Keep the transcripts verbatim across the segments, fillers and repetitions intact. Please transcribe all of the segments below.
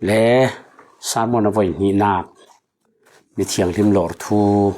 Le sermon a voi hnihnak mithianghlim lawr thu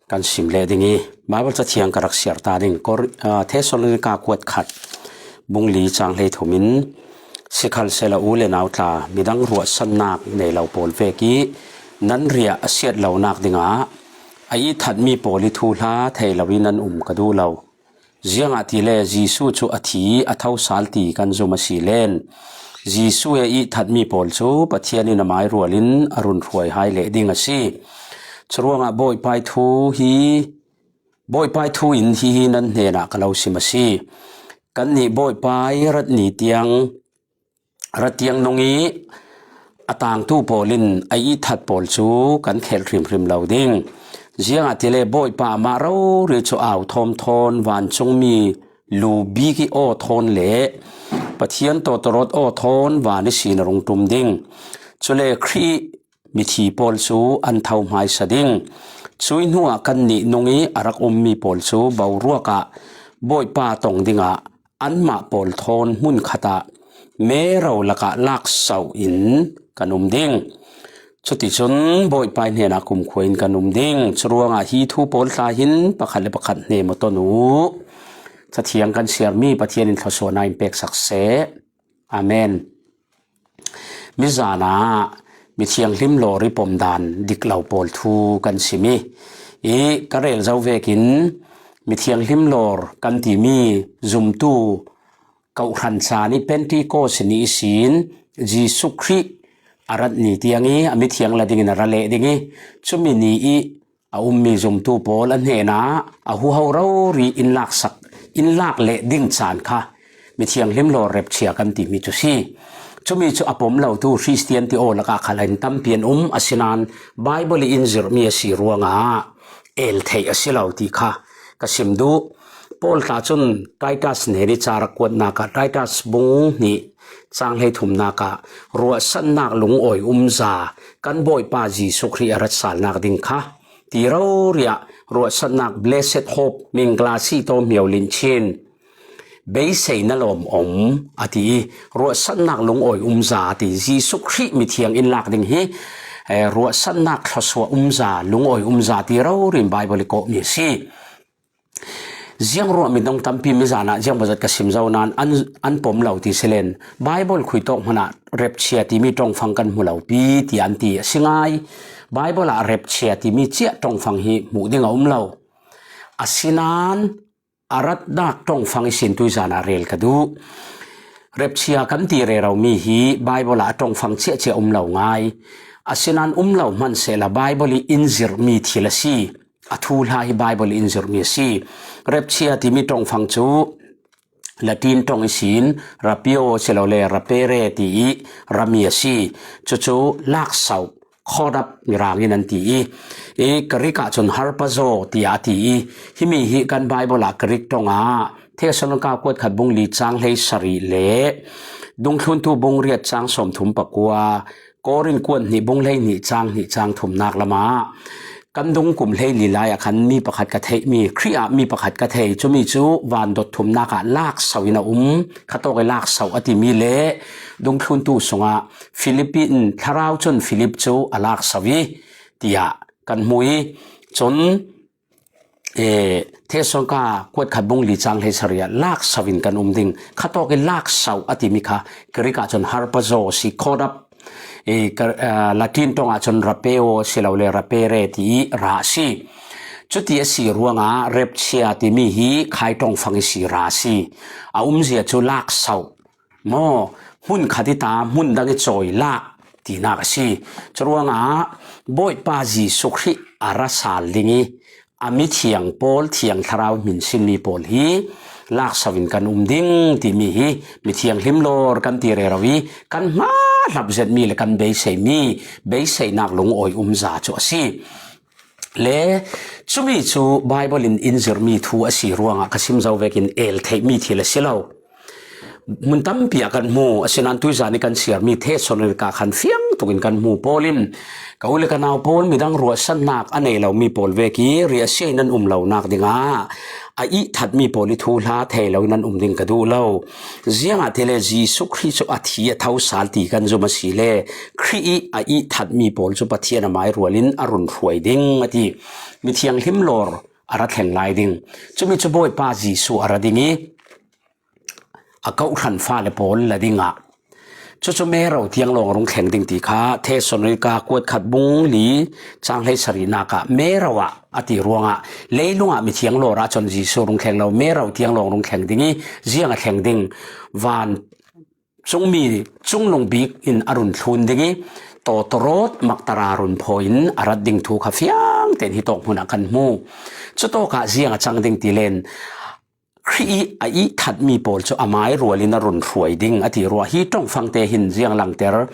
kan sim leh ding i, Bible cathiang ka rak siar ta ding. Kor-, aa, Thessalonika kuat khat bung li cang hlei thum in, "Sikhalsehla u le nau tla, midang ruahsannak nei lo pawl vek i nan riah a siat lonak dingah a ihthatmi pawl i thuhla thei lo i nan um ka duh lo. Ziangahtile Jesuh cu a thi a tho sal ti kan zum a si len, Jesuh he ihthatmi pawl cu Pathian in amai rual in a run hruai hai leh ding a si. Curuangah Bawipa i thu hi, Bawipa i thu in hihi nan hnenah ka lo sim a si. Kannih Bawipa i rat ni tiang, rat tiang nung i a tangtu pawl in a ihthat pawl cu kan khelh hrimhrim lo ding. Ziangahtile Bawipa amah rori cu au thawm thawn vancungmi lu bik i aw thawn le Pathian tawtawrawt aw thawn van ihsin a rung ṭum ding. Cule Khrih mithi pawl cu an tho hmaisa ding. Cui hnuah kannih nung i a rak ummi pawl cu boruak ah Bawipa tong dingah anmah pawl thawn hmunkhat ah mero lakah lakso in kan um ding. Cuticun Bawipa i hnenah kumkhua in kan um ding. Curuangah hi thu pawl tla hin pakhat le pakhat hnem aw ton u. Cathiang kan siarmi Pathian in thluasuahnak in peksak seh. Amen. Mizan ah mithianghlim lawr i pomdan dik lo pawl thu kan sim i, i ka rel zo vekin mithianghlim lawr kan timi zumtu Kohhran caan i Pentecost ni ihsin Jesuh Khrih a rat ni tiang i a mithiang la dingin a ra leh ding i, cumi ni i a ummi zumtu pawl a hnenah a huho rori in laksak, in lak leh ding caan kha mithianghlim lawr repchia kan timi cu si. Cumi cu a pom lotu Khristian ti aw lakah khalin tampi an um, asinain Bible i in zirhmi a si ruangah el theih a si lo ti kha ka sim duh. Paul tla cun Titus hnen i ca rak kuatnak ah, Titus bung hnih cang hlei thumnak ah, ruahsannak lungawi umza kan Bawipa Jesuh Khrih a ratsalnak ding kha ti rori ah, ruahsannak, blessed hope, mingla si taw hmiau linchin, beisei na lawm om a ti i, ruahsannak lungawi umza a ti. Jesuh Khrih mithiang in lak ding hi, eh, ruahsannak thluasuah umza, lungawi umza ti rori in Bible i kawhmi a si. Ziang ruah minung tampi mizan ah ziang bawzat ka sim zo nain an, an pom lo ti si len, Bible khuitawk hmanh ah repchia timi ṭongfang kan hmu lo pi tiah an ti a si ngai. Bible ah repchia timi ciah ṭongfang hi hmuh ding a um lo. Asinain a ratnak ṭongfang ihsin tuizan ah rel ka duh. Repchia kan ti rero mi hi Bible ah a ṭongfang ciahciah um lo ngai. Asinain um lo hmanhsehla Bible i in zirhmi thil a si. A thuhla hi Bible i in zirhmi a si. Repchia timi ṭongfang cu Latin ṭong ihsin rapio silole rapere ti i rami a si. Cucu lakso, caught up Mirang in an ti i, i Greek ah cun harpazo tiah a ti i, himi hi kan Bible ah Greek ṭong ah Thessalonika kuat khat bung li cang hlei sarih le Dungthluntu bung riat cang sawmthum pakua, Korin kuat hnih bung hlei hnih cang hnih cang thumnak lamah kan dung kum hlei li lai ah khan mi pakhat ka theih, mi Khrih ah mi pakhat ka thei, cumi cu van dot thumnak ah lakso in a um, khatawk i lakso a timi le Dungthluntu sungah Philip in Thlarau cun Philip cu a lakso i tiah kan hmu i, cun, eh, Thessalonika kuat khat bung li cang hlei sarih ah lakso in kan um ding. Khatawk i lakso a timi kha Greek ah cun harpazo si, caught up, eh, ka, eh, Latin ṭong ah cun rapeo silole rapere ti i ra a si. Cuti a si ruangah repchia timi hi khai ṭongfang i si ra a si. A umzia cu lakso maw, hmun khat i ta, hmun dang i cawi lak tinak a si. Curuangah Bawipa Jesuh Khrih a ra sal ding i a mithiang pawl, Thiang Thlarau hminsinmi pawl hi lakso in kan um ding timi hi mithianghlim lawr kan ti rero i kan hmahlap zetmi le kan beiseimi beiseinak lungawi umza cu a si. Le cumi cu Bible in in zirhmi thu a si ruangah ka sim zo vekin el theihmi thil a si lo. hmun tampi ah kan hmu, asinan tuizan i kan siar mi Thessalonika khan fiang tukin kan hmu. Paul in, ka u le ka nau pawl, midang ruahsannak a nei lo mi pawl vek i riahsia in an um lo nak dingah a ihthat mi pawl i thuhla thei lo in an um ding ka duh lo. Ziangahtile Jesuh Khrih cu a thi a thosal ti kan zum a si le Khrih i a ihthat mi pawl cu Pathian amai rual in a run hruai ding a ti. Mithianghlim lawr a ra thleng lai ding. Cumi cu Bawipa Jesuh a ra ding i a kawhhran fale pawl la dingah cucu mero tiang lawng a rung thleng ding ti kha Thessalonika kuat khat bung li cang hleisarihnak ah mero ah a ti ruangah leilung ah mithiang lawr ah cun Jesuh rung thleng lo, mero tiang lawng rung thleng ding i ziang a thleng ding? Van cungmi cungnung bik in a run thlun ding i tawtawrawt maktara run phawi in a rat ding thu kha fiang tein hi tawk hmun ah kan hmu. Cutawk ah ziang a cang ding ti len Khrih i a ihthat mi pawl cu amai rual in a run hruai ding a ti ruah hi ṭongfangte hin ziang langter.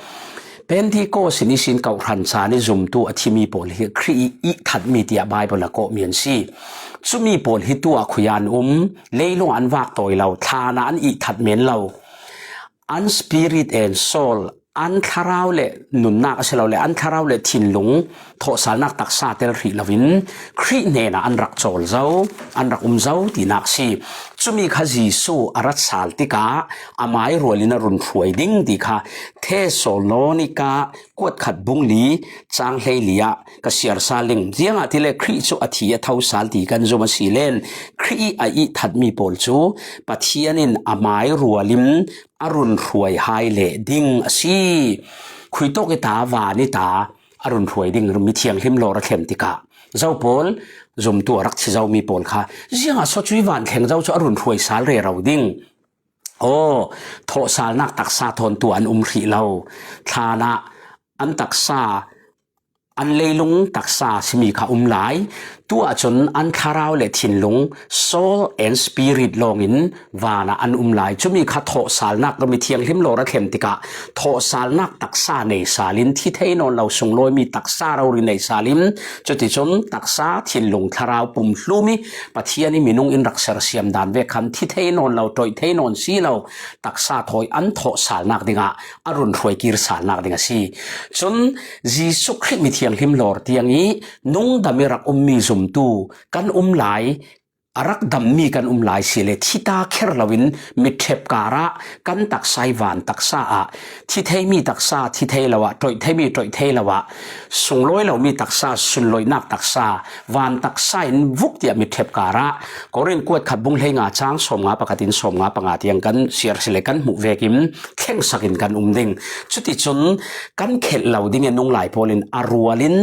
Pentecost in ihsin kawhhran caan i zumtu a thimi pawl hi Khrih i ihthat mi tiah Bible a kawhmi an si. Cumi pawl hi tu ah khuian um, leilung ah an vak tawi lo, thlan ah an ihthat men lo. An spirit and soul, an thlarau le nunnak a si lo le an thlarau le thinlung thawhsalnak taksa tel hrih loin Khrih hnenah an rak cawl zo, an rak um zo tinak si. Cumi kha Jesuh a rat sal tikah amai rual in a run hruai ding ti kha Thessalonika kuat khat bung li cang hleili ah ka siar sal ding. Ziangahtile Khrih cu a thi a thosal ti kan zum a si len Khrih i a ihthat mi pawl cu Pathian in amai rual in a run hruai hai leh ding a si. Khuitawk i ta, van i ta a run hruai ding mithianghlim lawr a thlem tikah zo pawl, zumtu a rak thi zomi pawl kha ziangah so cui van thleng zo cu a run hruai sal rero ding? Aw, thawhsalnak taksa thawn tu an um hrih lo. Thlan ah an taksa, an leilung taksa simi kha um lai. Tu ahcun an thlarau le thinlung, soul and spirit, lawngin van ah an um lai. Cumi kha thawhsalnak, mithianghlim lawr a thlem tikah thawhsalnak taksa nei sal in thi thei nawn lo, sunglawimi taksa rori nei sal in, cuticun taksa, thinlung, thlarau pumhlum i Pathian i minung in rak sersiam dan vek khan thi thei nawn lo, ṭoih thei nawn si lo taksa thawi an thawhsalnak dingah a run hruai kir salnak ding a si. Cun Jesuh Khrih mithianghlim lawr tiang i nungdam i rak ummi zumtu kan um lai, a rak dammi kan um lai si le thita kher loin mitṭhep karah kan taksa i van taksa ah, thi theimi taksa thi thei lo ah, ṭoih theimi ṭoih thei lo ah, sunglawi lomi taksa, sunlawihnak taksa, van taksa in vuk tiah mitṭhep karah Korin kuat khat bung hleinga cang sawmnga pakhat in sawmnga panga tiang kan siar si le kan hmuh vekin thlengsak in kan um ding. Cuticun kan khelh lo ding i nunglai pawl in a rual in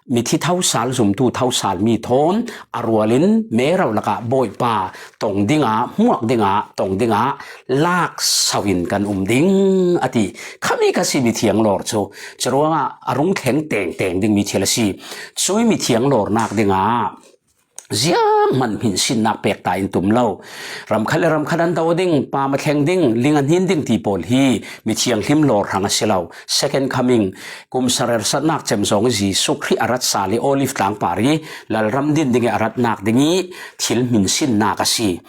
mithi thosal, zumtu thosal mi thawn a rual in mero lakah Bawipa tong dingah, hmuak dingah, tong dingah lak so in kan um ding a ti. Khami kha si mithiang lawr cu. Curuangah a rung thleng tengteng ding mi thil a si. Cui mithiang lawrnak dingah zianghman hminsinnak pek ta in tum lo. Ramkhat le ramkhat an do ding, pam a thleng ding, ling a hnin ding ti pawl hi mithianghlim lawr hrang a si lo. Second coming, kum sarersatnak cem zong i Jesuh Khrih a rat sal i Olive tlang par i lalram din ding i a ratnak ding i thil hminsinnak a si.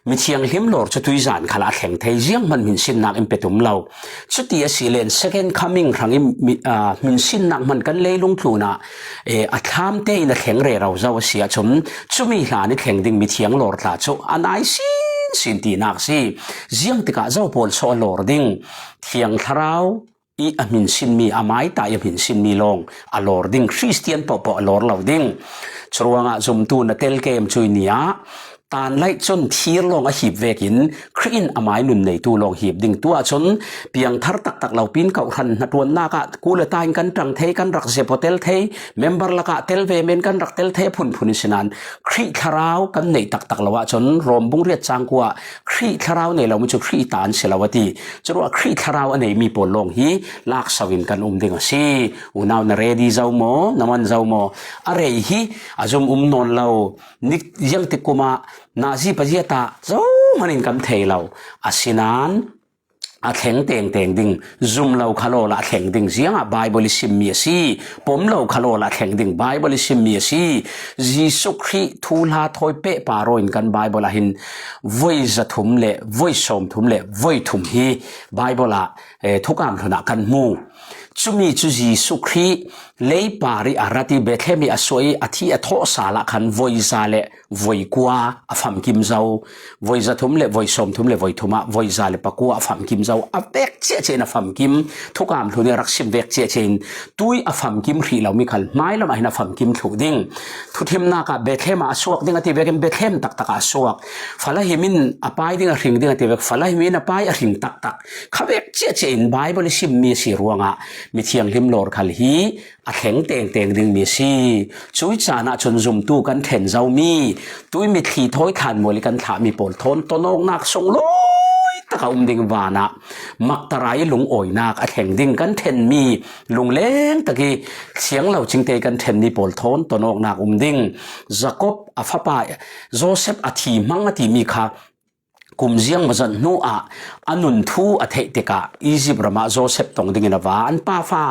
Mithianghlim lawr cu tuizan khalah a thleng thei, zianghman hminsinnak in pe tum lo. Cuti a si len second coming hrang i mi, aa, hminsinnak hman kan leilung tlunah, eh, a thlamte in a thleng rero zo a si ahcun cumi hlan i thleng ding mithiang lawr tla cu a nai sinsin tinak a si. Ziang tikah zo pawl so a lawr ding? Thiang Thlarau i a hminsinmi, a maita i a hminsinmi lawng a lawr ding, Khristian pohpoh a lawr lo ding. Curuangah zumtu na tel kem cui ni ah tanlaih cun thir lawng a hip vekin Khrih in amai nun neitu lawng hip ding. Tu ahcun piangthar taktak lo pin kawhhran hnaṭuannak ah kulata in kan ṭang thei, kan rak zia paw tel thei, member lakah tel ve men kan rak tel thei a phunphun i sinan Khrih Thlarau kan neih taktak lo ahcun Rom bung riat cang kua ah Khrih Thlarau nei lomi cu Khrih ta an si lo a ti. Curuah Khrih Thlarau a neimi pawl lawng hi lak so in kan um ding a si. Unau, na ready zo maw? Na man zo maw? A rei hi a zum um nawn lo. Nik ziangtik kum ah nazi pazia ta zohman in kan thei lo. Asinan a thleng tengteng ding, zum lo kha lawla a thleng ding, ziangah Bible i simmi a si, pom lo kha lawla a thleng ding, Bible i simmi a si. Jesuh Khrih thuhla thawi pehpar aw in kan Bible ah hin voi zathum le voi sawmthum le voi thum hi Bible ah, eh, thukam hlunah kan hmu. Cumi cu Jesuh Khrih leipar i a rat i Bethlehem i a suah i a thi a thawh sal ah khan voi za le voi kua a famkim zo, voi zathum le voi sawmthum le voi thum ah voi za le pakua a famkim zo, a vek ciahciah in a famkim, thukam hlun i a rak sim vek ciahciah in tui a famkim hrih lomi khal hmailam ah hin a famkim thluh ding. Thuthimnak ah Bethlehem ah a suak ding a ti vekin Bethlehem taktak ah a suak. Falahim in a pai ding a hring ding a ti vek, Falahim in a pai a hring taktak. Kha vek ciahciah in Bible i simmi a si ruangah mithianghlim lawr khal hi a thleng tengteng dingmi a si. Cui caan ah cun zumtu kan ṭhen zomi, tui mitthli thawi thlan mual i kan thlahmi pawl thawn tonawknak sunglawi tak a um ding, van ah maktarai lungawinak a thleng ding, kan ṭhenmi lungleng tak i siang lo cingte i kan ṭhenmi pawl thawn tonawknak um ding. Jakob a fapa Josef a thi hmang a timi kha kum ziang maw zat hnu ah a nun thu a theih tikah Izipt ram ah Josef tong dingin a va. An pa fa,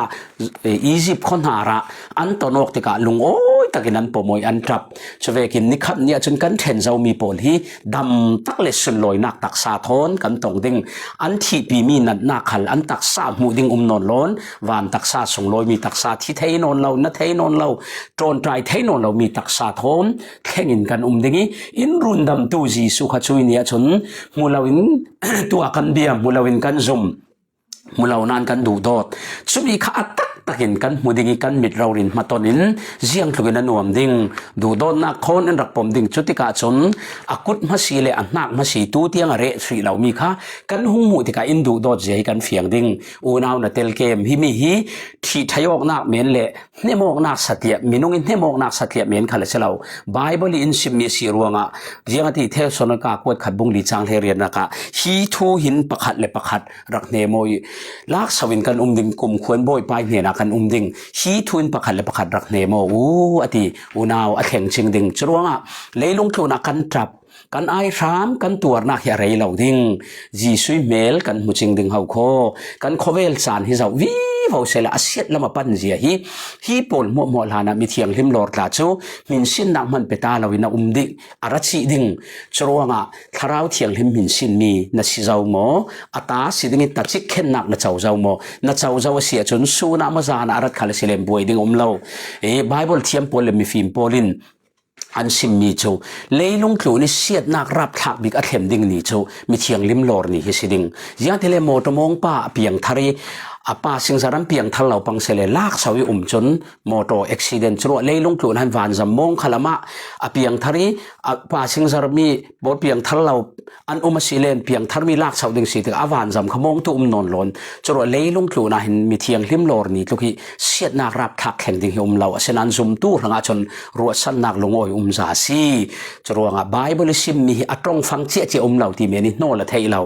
eh, Izipt khuahnar ah an ton awk tikah lungawi takin an pom aw i an ṭap. Cuvekin nikhat ni ahcun kan ṭhen zomi pawl hi dam tak le sunlawinak taksa thawn kan tong ding. An thihpimi natnak khal an taksa hmuh ding um nawn lawn, van taksa, sunglawimi taksa, thi thei nawn lo, na thei nawn lo, ṭawnṭai thei nawn lomi taksa thawn thlengin kan um ding i, in rundamtu Jesuh kha cui ni ahcun hmu loin, tuah kan bia, hmu loin kan zum, hmu lo nain kan duhdawt. Cumi kha a taktakin kan hmu ding i kan mit rori in hmatonin ziangtlukin a nuam ding. Duhdawtnak thawn in rak pom ding. Cutikah cun a kut hmasi le a hnak hmasi tu tiang a reh hrih lomi kha kan hung hmuh tikah in duhdawt zia hi kan fiang ding. Unau na tel kem, himi hi ṭhihṭhai awknak men le hnemawknak satliah, minung in hnemawknak satliah men khal a si lo. Bible i in simmi a si ruangah, ziangati Thesalonika kuat khat bung li cang hleiriatnak ah, hi thu hin pakhat le pakhat rak hnem aw i, lakso in kan um ding, kumkhua in Bawipa i hnenah kan um ding, hi thu in pakhat le pakhat rak hnem aw u, a ti. Unau a thleng cing ding. Curuangah leilung tlunah kan ṭap, kan aihram, kan tuarnak hi a rei lo ding. Jesuh i hmel kan hmu cing ding ho khaw. Kan khawvel caan hi zoh vivo sehla a siat lam a panzia hi, hi pawl hmuahhmuah hlanah mithianghlim lawr tla cu hminsinnak hman pe ta loin a um dih, a ra cih ding. Curuangah Thlarau Thianghlim hminsinmi na si zo maw? A ta si dingin tacik khennak na co zo maw? Na co zo a si ahcun sun ah maw zan ah a rat khal a si len buai ding a um lo. Eh, Bible thiam pawl le mifim pawl in an simmi cu leilung tlun i siatnak rapthlak bik a thlen ding ni cu mithianghlim lawr ni hi si ding. Ziangtile mawṭaw mawngpa a piangthar i a passenger an piangthar lo pang seh le lakso i um cun mawṭaw accident curuah leilung tlun han vanzam mawng khalam ah a piangthar i a passenger mi pawl piangthar lo an um a si len piangtharmi lakso ding si tikah a vanzam kha mawngtu um nawn lawn. Curuah leilung tlun ah hin mithianghlim lawr ni tluk hi siatnak rapthlak thleng ding hi um lo. Asinain zumtu hrangah cun ruahsannak lungawi umza a si. Curuangah Bible i simmi hi a ṭongfang ciahciah um lo ti men i hnawl a theih lo.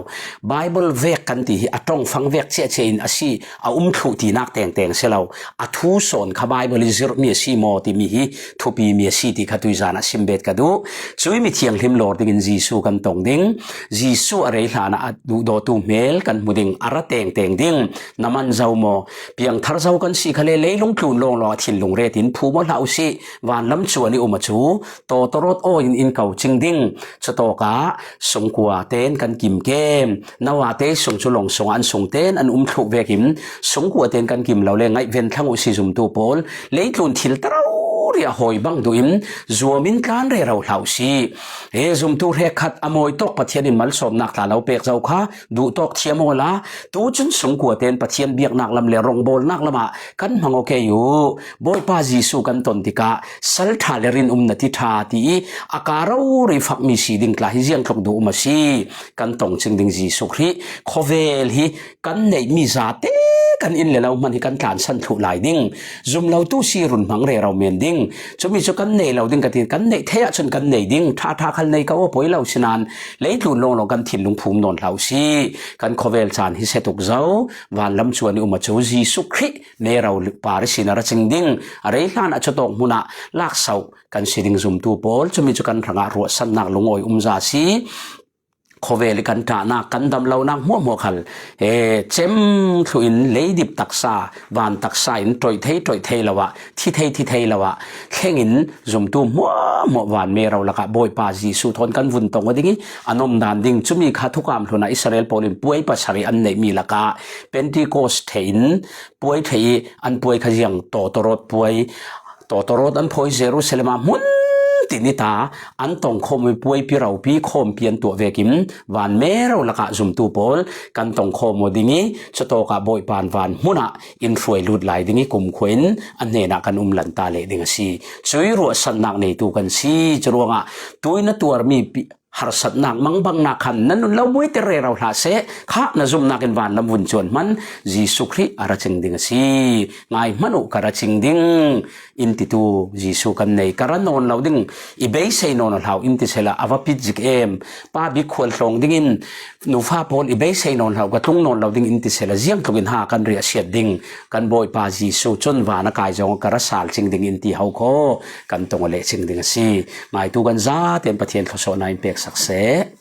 Bible vek kan ti hi a ṭongfang vek ciahciah in a si, a um thluh tinak tengteng si lo. A thu sawn kha Bible i zirhmi a si maw timi hi thupimi a si ti kha tuizan ah simbet ka duh. Cui mithianghlim lawr dingin Jesuh kan tong ding. Jesuh a rei hlanah a duhdawtu hmel kan hmu ding, a ra tengteng ding. Na man zo maw? Piangthar zo kan si khale leilung tlun lawnglawng a thinlung retin phum aw hlah u sih. Vanlam cuan i um a cu tawtawrawt aw in in ko cing ding. Cutawkah sungkua tein kan kim kem. Noah te sung cu lawng sungah an sung tein an um thluh vekin sungkua tein kan kim lo le ngaihven thlang uh si zumtu pawl. Leitlun thil ta rori a hawi bang duh in zuam in tlan rero hlah u sih. He zumtu hrekkhat a mawi tawk Pathian in malsawmnak tla lo pek zo kha duhtawk thiam awla, tu cun sungkua tein Pathian biaknak lam le rawngbawlnak lamah kan hmang aw kei uh. Bawipa Jesuh kan ton tikah sal ṭha le rinum na ti ṭha ti i a ka rori fakmi si ding tla hi ziangtluk duh um a si. Kan tong cing ding Jesuh Khrih khawvel hi kan neihmi zate kan inn le lo hman hi kan tlansan thluh lai ding. Zum lotu si run hmang rero men ding. Cumi cu kan nei lo ding ka ti, kan neih theih ahcun kan nei ding. Ṭha ṭha khal nei ko aw poi lo sinain leitlun lawnglawng kan thinlung phum nawn hlah u sih. Kan khawvel caan hi se tuk zo. Vanlam cuan i um a cu Jesuh Khrih mero par ihsin a ra cing ding. A rei hlan a cutawk hmun ah lakso kan si ding zumtu pawl. Cumi cu kan hrangah ruahsannak lungawi umza a si. khawvel i kan ṭahnak, kan damlonak hmuahhmuah khal, e, cem thluhin leidip taksa, van taksa in ṭoih thei, ṭoih thei lo ah, thi thei, thi thei lo ah, thlengin zumtu hmuahhmuah van mero lakah Bawipa Jesuh thawn kan vun tong aw ding i, an om dan ding, cumi kha thukam hlun ah Israel pawl in puai pasarih an neihmi lakah Pentecost theih in puai theih i, an puai kha ziang tawtawrawt puai, tawtawrawt an phawi Jerusalem ah hmun tin i ta, an tongkhawm i puaipi ropi khawmpi an tuah vekin van mero lakah zumtu pawl kan tongkhawm aw ding i, cutawkah Bawipa in van hmunah in hruai lut lai ding i kumkhua in an hnenah kan um lanta leh ding a si. Cui ruahsannak neitu kan si. Curuangah tui na tuarmi pi-, harsatnak, mangbangnak khan na nun lo buaiter rero hlah seh, kha na zumnak in vanlam vun cuan hman, Jesuh Khrih a ra cing ding a si. Ngai hman uh, ka ra cing ding in titu Jesuh kan nei. Ka ra nawn lo ding, i beisei nawn aw hlah uh in ti sela, a va pit zik em, pa bik khual hlawng dingin, nufa pawl i beisei nawn hlah uh, ka tlung nawn lo ding in ti sela, ziang tlukin ha kan riahsiat ding, kan Bawipa Jesuh cun van a kai zong ka ra sal cing ding in ti ho khaw kan tong aw leh cing ding a si. Ngaitu kan zaten Pathian thluasuahna in peksak seh.